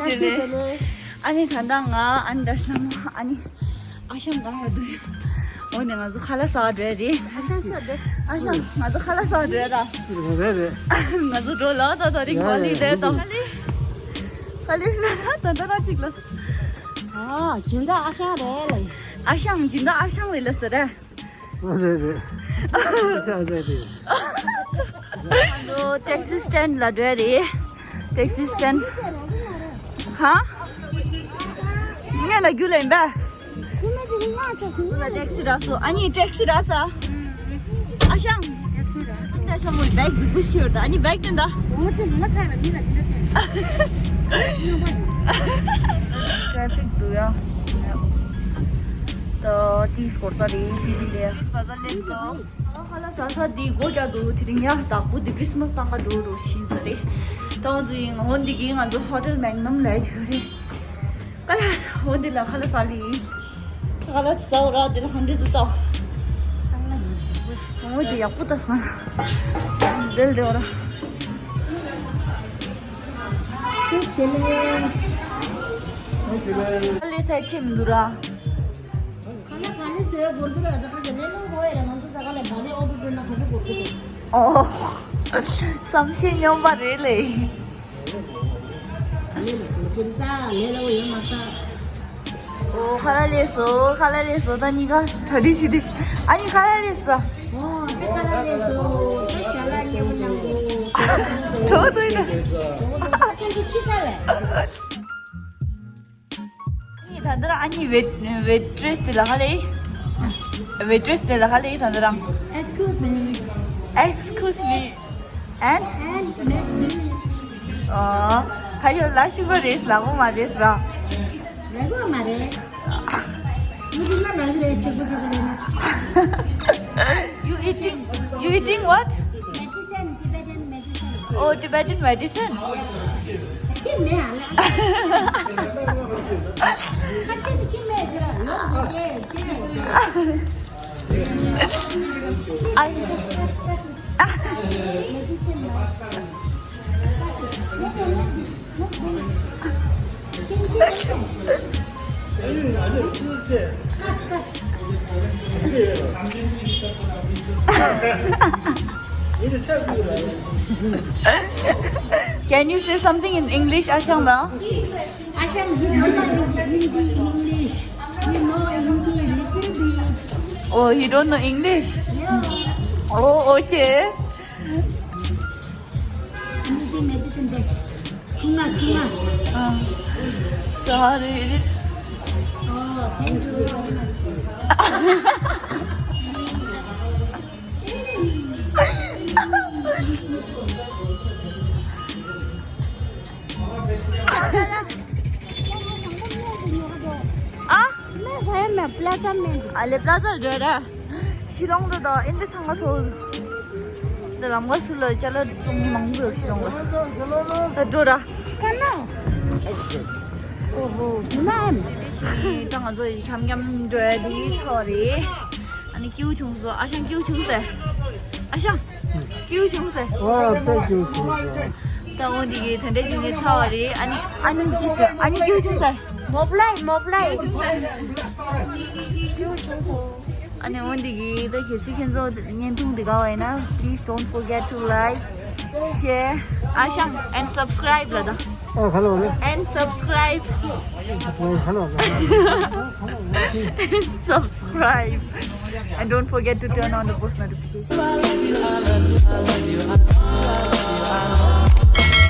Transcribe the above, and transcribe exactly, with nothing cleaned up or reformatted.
ཨ་ནི་ད་ལྟ་ང་ཨ་ནི་འདྲ་སྣང་མ་ཨ་ནི་ཨ་ཞང་གང་ལ་འདུག་འོ་ནི་ང་ཚོ་ཁ་ལག་ཟ་འགྲོ་ཡ་རེད། ཨ་ཞང་ང་ཚོ་ཁ་ལག་ཟ་འགྲོ་ཡ་ར། རེད་རེད། ང་ཚོ་འགྲོ་ལ་ད་ད་རིང་ཡ་ག་ལི་ཡ་རེད་ད་ཡ་ད། ཡ། ག་ལི་ག་ལི་ན་ད་ད་ར་གཅིག་ལ། ཨ་སྦྱིན་བདག་ཨ་ཞང་རེད་ལ། ཨ་ཞང་སྦྱིན་བདག་ཨ་ཞང་རེད་ལ་ཟེར་ར། རེད་རེད། ཨ་ཞང་རེད་རེད། ཨ་ནི་ཊེག་སི་སི་ཊེན་ཌི་ལ་འགྲོ་ཡ་རེད། ཊེག་སི་སི་ཊེན་ཌི། ཧ། ངས་ལ་རྒྱུ་ལེན་པ། ཁོ་ལ་ཊེག་སི་རག་སོང་། ཨ་ནི་ཊེག་སི་རག་སོང་། ཨ་ཞང་། ཨ་ཞང་མོ་བེག་གཟིགས་པོ་ཞིག་ཡོད་ད། ཨ་ནི་བེག་དེ་འདྲ། ཊེ་ཕིག་འདུག་ཡ། ད་ཏིས་སྐོར་ས་རེད། ཕི་ཕི་ལེ་ས་ས་ལེ་སོ། ཁ་ལག་ཟ་ས་འདི་སྒོ་རྒྱག་འདུག་དེ་རིང་ཡ་དྭགས་པོ་འདི་ཁྲིས་མས་སང་ག་འགྲོ་འགྲོ་ཕྱིན་ས་རེད། ད་ང་ཚོ་ཡིན་འོ་འདི་གི་ང་ཚོ་ཧོ་ཊེལ་མེག་ནམ་ལས་ཅིག་རེད། ཁ་ལག་འོ་འདི་ལ་ཁ་ལག་ཟ་ལི། ཁ་ལག་ཟ་འོ་ར་འདི་ལ་ཧན་ཌེ་ཌི་ཙི་ཏོ། འོ་འདི་ཡག་པོ་ད་སང་། འདིལ་འདི་འོ་ར། ཁ་ལག་ཟ་ཆེ་མི་འདུག་ར། ཁ་ལག་ག་ནས་བཟོས་དགོས་འདུག་ལ་ད་ཁ་ཟེར་ལས་སློང་དགོས་ཡ་ལ་ང་ཚོ་ས་ག་ལ་བ་ལས་ཨོ་ཏོ་སྤྲོད་ན་ག་ཚོད་དགོས་ཀྱི་འདུག་ཨོ། བསམ་ཤེས་སྙོམས་པ་རེད་ལེ། ལས་ལ་གོ་ཀྱི་ད་ལས་ལ་འོ་ཡོད་མ་ད། ཨོ་ཁ་ལག་ལས་སོ་ཁ་ལག་ལས་སོ་ད་གཉིས་ཀ་གྲ་སྒྲིག་བྱེད་དེ་ཨ་ནི་ཁ་ལག་ལས་སོ། ཨོ་ད་ཁ་ལག་ལས་སོ་ད་ཞལ་ལག་མཉེས་པོ་གནང་དགོས། གྲོགས་དུ་ཡིན། ཨོ་ད་ཁ་ལག་ཁྱེད་ཀྱི་ཕྱི་ཚ་ལས། ཨ་ནི་ད་ལྟ་ཨ་ནི་ཝེ་ཝེ་ཊི་རེ་སི་དེ་ལ་ཧ་ལེ། ཝེ་ཊི་རེ་སི་དེ་ལ་ཧ་ལེ་ད་ལྟ་རང་། Excuse me. Excuse me. And? And make me. ཨ། ཧ་ཡོ་ལ་ཤི་བ་རེད་ལ་མོ་མ་རེད་ར། ལ་མོ་མ་རེད། ཡུ་ཏིང་ན་ལ་རེད་ཆེ་གོ་ཆེ་གོ་ལེ་ན། You eating, you eating what? Medicine, Tibetan medicine. Oh, Tibetan medicine? Yeah. I. Can you say something in English, Ashang? Ashang, you don't know Hindi, English. You know Hindi little bit. Oh, you don't know English? Yeah. Oh, okay. Hindi medicine bed. Tunga, tunga. Ah, sorry. Oh, thank you very much. ཨ། ཨ་ལེ་པ་ལ་ཛ་འགྲོ་ར། ཤི་ལོང་དུ་དོ་ཨིན་དི་ཚང་མ་ཚོ། ད་ལམ་ཁ་སུ་ལ་ཅ་ལག་ཚོང་མང་པོ་ཡོད་ཤི་ལོང་ལ། ད་འགྲོ་ར། ཀ་ན། ཨོ་ཧོ་ན་ཨམ། ད་ང་ཚོ་འཁྱམ་འཁྱམ་འགྲོ་ཡ་དེ་ཚོ་རེད། ཨ་ནི་སྐྱིད་པོ་བྱུང་སོང་། ཨ་ཞང་སྐྱིད་པོ་བྱུང་ཟེར། ཨ་ཞང་། སྐྱིད་པོ་བྱུང་ཟེར། ཨོ་དཔེ་སྐྱིད་པོ་བྱུང་ཟེར། ད་འོ་འདི་གི་དེ་འདྲ་ཅིག་ནས་ཚར་བ་རེད། ཨ་ནི་ཨ་ནི་སྐྱིད་ཟེར། ཨ་ནི་སྐྱིད་པོ་བྱུང་ཟེར། མོ་པ་ལའི་མོ་པ་ལའི། སྐྱིད་པོ་བྱུང་ཟེར། སྐྱིད་པོ་བྱུང་སོང་། ཨ་ནི་འོ་འདི་གི་ད་གལ་སྲིད་ཁྱེད་ཚོ་བརྙན་ཐུང་འདི་དགའ་བ་ཡིན་ན། Please don't forget to like, share, ཨ་ཞང་and subscribe ལ་ད། ཨ་ཧ་ལོ་ལ། And subscribe. ཨ་ཧ་ལོ་ལ། Subscribe. And don't forget to turn on the post notification.